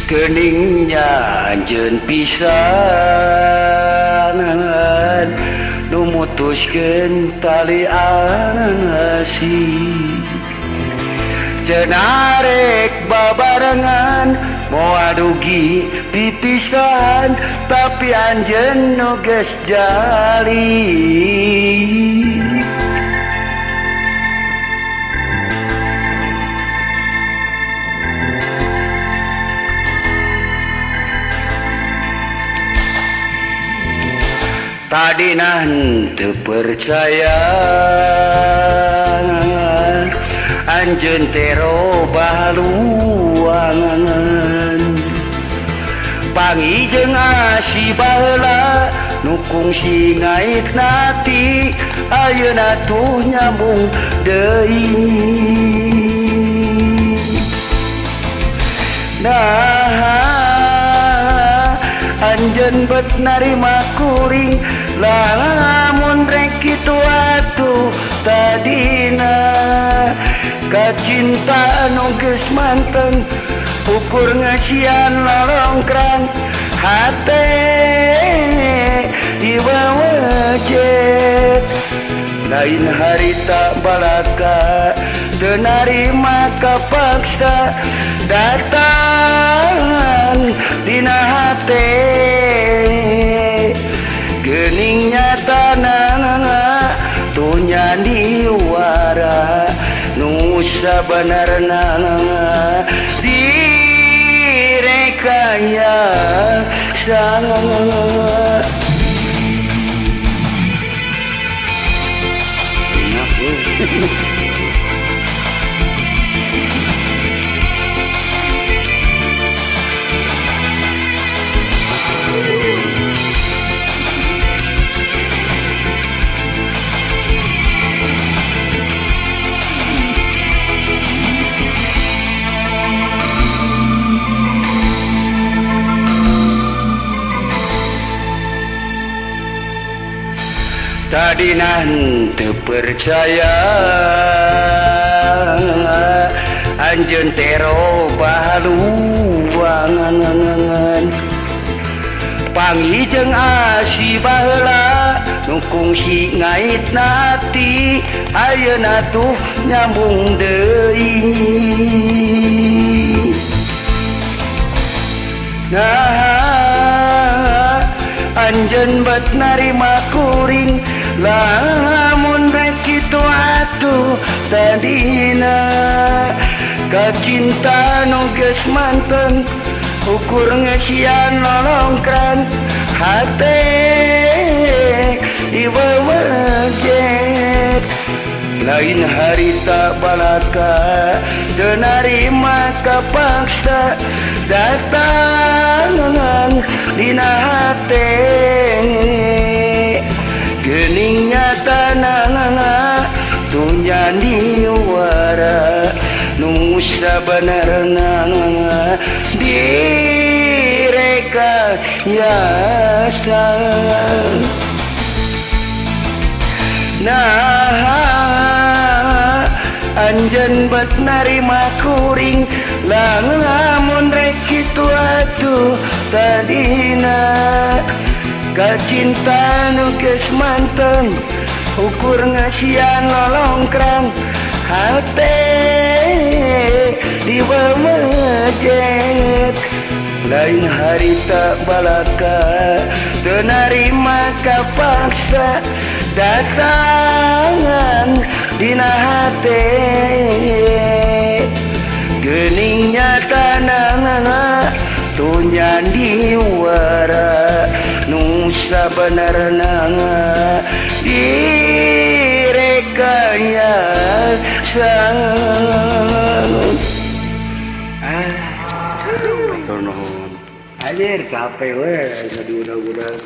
Geningnya anjeun pisan nu mutuskeun tali asih cenarek babarengan moal dugi pipisahan tapi anjeun nu geus jali. Tadina henteu percaya anjeun teh robah luangan pangi jeung asih baheula nu kungsi ngaitna ati ayeuna tuh nyambung deui. Nah anjeun bet narima kuring lamun rek kitu atuh tadina kacinta nu geus manteng ukur ngasian lalongkrang hate diwawejet lain harita balaka teu narima kapaksa datang dina hate geuning nyatana tuh nyandiwara nu sabanarna direkayasa. Tadina henteu percaya anjeun teh robah luangan pangi jeung asih baheula nu kungsi ngaitna ati ayeuna tuh nyambung deui. Nah anjeun bet narima kuring lamun rek kitu atuh tadina kacinta nu geus manteng ukur ngesian lolongkran hate diwewejet lain harita balaka teu narima kapaksa datang dina hate geuning nyatana tuh nyandiwara nu sabanarna direkayasa. Nah anjeun bet narima kuring lamun rek kitu atuh tadina kacinta nu geus manteng ukur ngasian lolongkrang hate diwewejet lain harita balaka teu narima kapaksa datang dina hate geuning nyatana tuh nyandiwara nu sabanarna direkayasa. Nuhun. Anjir capek we diudag-udag.